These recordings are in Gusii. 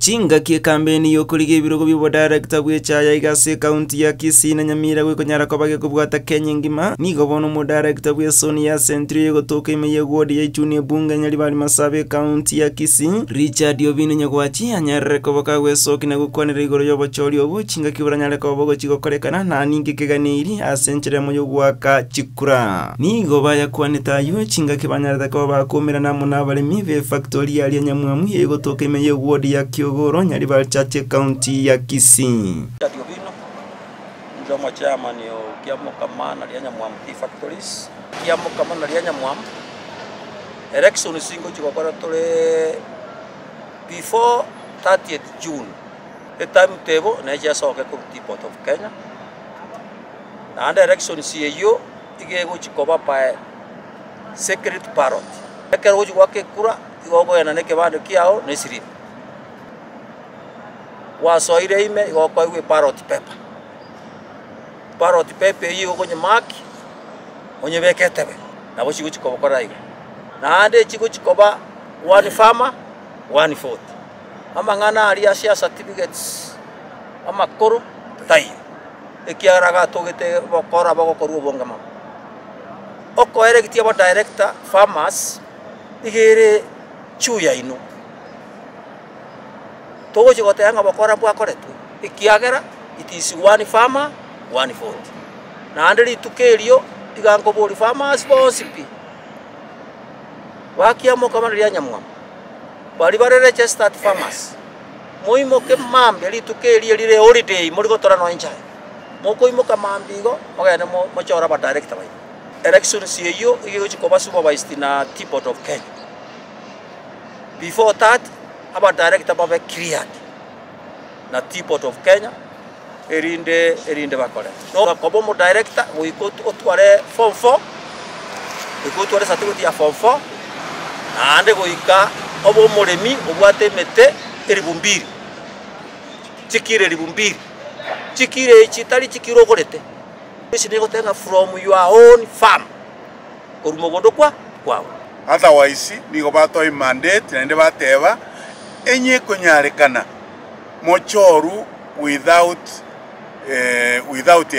Chingaki ekambeni y'okorigia ebirogo bi'obodarekta bw'echaya iga ase ekaunti ya Kisii na Nyamira gwekonyara koba gekobwata Kenya engima, nigo bono omodarekta bw'esoni ya Centrio egotoka ime y'eward ya Ichuni ebunge ya Nyaribari Masaba ekaunti ya Kisii, Richard Obino Nyagwachi anyarire koba kagwesokia na gokwanera igoro y'obochori obwo chingaki boranyare koba bogochia gokorekana na ninki keganeiri ase enchera emo y'ogoaka chikura. Nigo bayakwanete ayio chingaki banyarete koba bakoumerana amo nabaremi b'efactori yaria Nyamwamu egotoka ime y'eward ya Kiogoro, Nyaribari Church Ecounty ya Kisii. Richard Obino, Inche omochairman o Kiamokama na Rianyamwamu Tea Factories. Kiamokama na Rianyamwamu, elections ngochia gokora tore before 30th June, etimetable neche esoke korwa Tea Board of Kenya, naende elections eyio iga egochia koba by secret ballot. Ekero ogochia goaka ekura, igo okogenda na ekebande kiago na eslip. Gwasoire ime igo okoegwa eballot paper, ballot paper eyio igo okonyemark, onyebeke etebe, nabo chigochia kobokora igo. Naende chigochia koba one farmer, one vote. Amang'ana aria ase certificates amakoro taiyo, ekiagera agatogete bokora bogokorwa obonge mono. Okoeregitia abadirector farmers iga ere juu yaino. Togochia goteba ng'a bokora mbwakoretwe, ekiagera it is one farmer, one vote. Naende rituko erio iga nkoboria farmers bonsi pi, bakiamoka buna riria nyamwama, baria bare registered farmers, moimoke mambia rituko erio rire eholiday mori gotora nonya enchae, mokoimoka mambia igo, mogende mochore abadirector baino. Elections eyio iga egochia koba supervised na Tea Board of Kenya. Before that, abadirector babe cleared na Tea Board of Kenya erinde erinde bakore. Koba omodirector goika otware form four, goika otware certificate ya form four, naende goika obe omoremi obwate emete elifu mbili, chikiro elifu mbili, chikiro echi tari chikiro ogorete, echi negoteba ng'a from your own farm, korwa mogondo kwa kwao. Otherwise nigo batoa mandate naende bateba enye ekonyarekana mochoru without without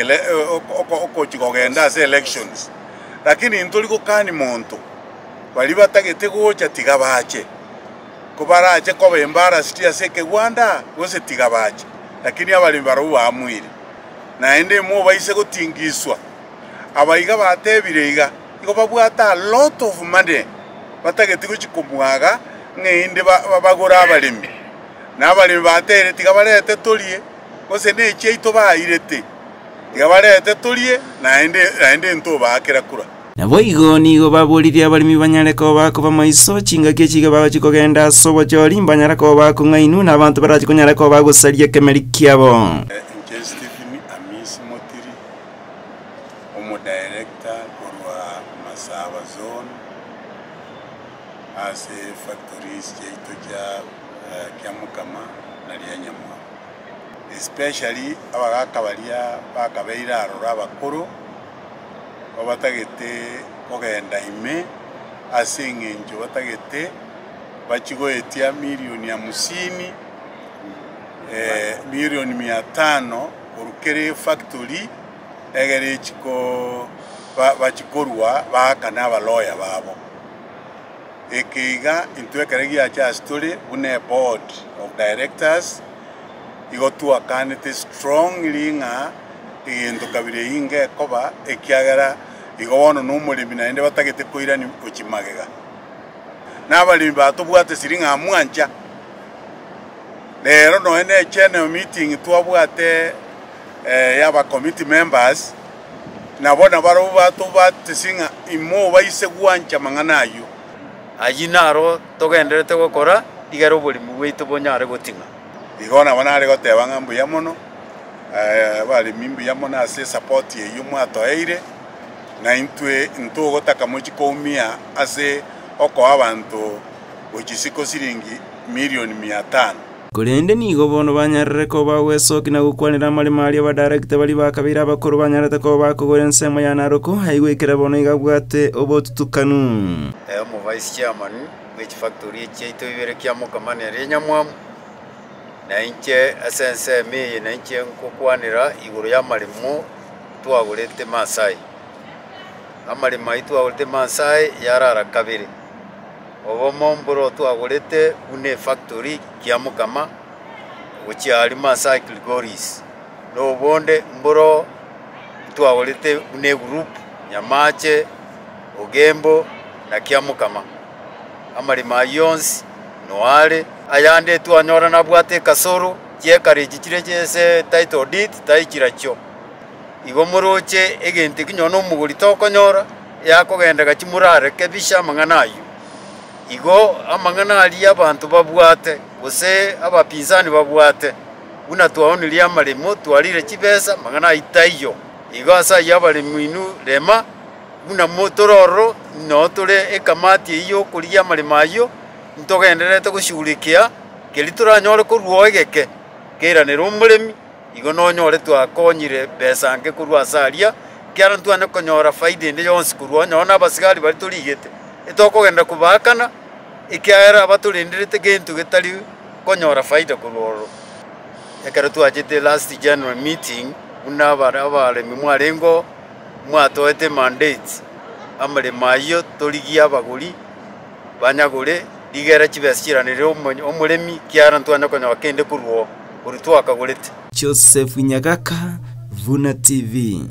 okochi kogenda ase elections. Lakini ntori gokani monto, baria batagete gocha tiga bache, kobarache koba embarrassed ase ekegwanda gose tiga bache, lakini abaremi barabwo baamuire. Naende mobaise gotingiswa, aba iga batebire iga, igo babwate a lot of money batageti gochia komwaga ng'a inde bagore abaremi. Na abaremi bateire tiga barete torie, gose ne echiaito bairete, tiga barete torie, naende naende ntobaakera kura. Naboigo nigo baboririe abaremi banyare koba koba maiso chingaki echi iga bagochia kogenda ase obochori, mbanyare koba bakong'ainwa, na abanto barache konyara koba bagosaria ekemeri kiabo. Inche Stephen Amisi Motiri, Omodirector korwa Masaba Zone ase factories chiaito chia Kiamokama na Rianyamwa. Especially abagaka baria bakabeire aroro abakoro, babatagete kogenda ime ase eng'encho batagete bachie goetia milioni hamsini, milioni mia tano korwa kera efactory egere echi ko bachie korwa baakane abaloya babo. Eke iga intwe ekero giacha ase tore buna eboard of directors, igo twakanete strongly ng'a egento kabira eyio ngekoba ekiagera igo bono na omoremi naende batagete koirani gochia magega. Na abaremi batobwate siri ng'a mwancha, rero nonye na egeneral meeting twabwate ya aba committee members, nabo nabarabwo batobwatesi ng'a imobaise gwancha amang'ana ayio. Ayio naro togendererete gokora, rigere oborimo bwaito bonyare goting'a. Igo nabo nare goteba ng'a mbuya mono, abaremi mbuya mono ase esapoti eyio mwatoeire, na intwe ntogotaka mochie koumia ase okoa abanto gochia isiko siringi milioni mia tano. Korende nigo bono banyarire koba ogwesokia na gokwanera amaremo aria abadarekita baria bakabeire abakoro banyarete koba bakogora ensemo ya Naroko, aigwekera bono iga abwate obotutukanu. Omo vice chairman bwe chifactory echi chiaito ibere Kiamokama na eria Nyamwamu. Na inche ase ensemo eye nainche nkokwanera igoro y'amaremo twagorete Maasai. Amaremo ayio twagorete Maasai yarara kabere. Obomo mboro twagorete buna efactory Kiamokama gochia aria Maasai Kilgoris. Na obonde mboro twagorete buna egroup Nyamache, Ogembo na Kiamokama. Amaremo ayio onsi noare, ayande twanyora nabwate ekasoro, chiekara echi chire chi'ase title deed tai chirachio. Igo moroche egento ekio nonye na omogori tokonyora, yakogenda gachia morarekebishe amang'ana ayio. Igo amang'ana aria abanto babwate, gose abapinzani babwate, buna twaonirie amaremo, twarire chibesa, amang'ana ayio taiyo. Igo ase ayio abaremi inwe rema, Buna tore ororo, noo tore ekamati eyio y'okorigia amaremo ayio, ntogendererete goshughulikia keria toranyore korwa oo egeke, keiranere omoremi, igo nonyore twakonyire besa nke korwa ase aria, ekiagera ntwanya konyora faida ende yonsi korwa onye na abasigari baria torigete, etokogenda kobaakana, ekiagera abatorenderete gento getari konyora faida korwa ororo. Ekero twachete last general meeting, buna abaremi mwarenge oo. Mwatoete emandate, amaremo ayio torigie abagori banyagore, rigere chibesa chiranere omoremi, ekiagera ntwanya konyora kende korwa oo, korwa twakagorete. Joseph Nyagaka, Vuna TV.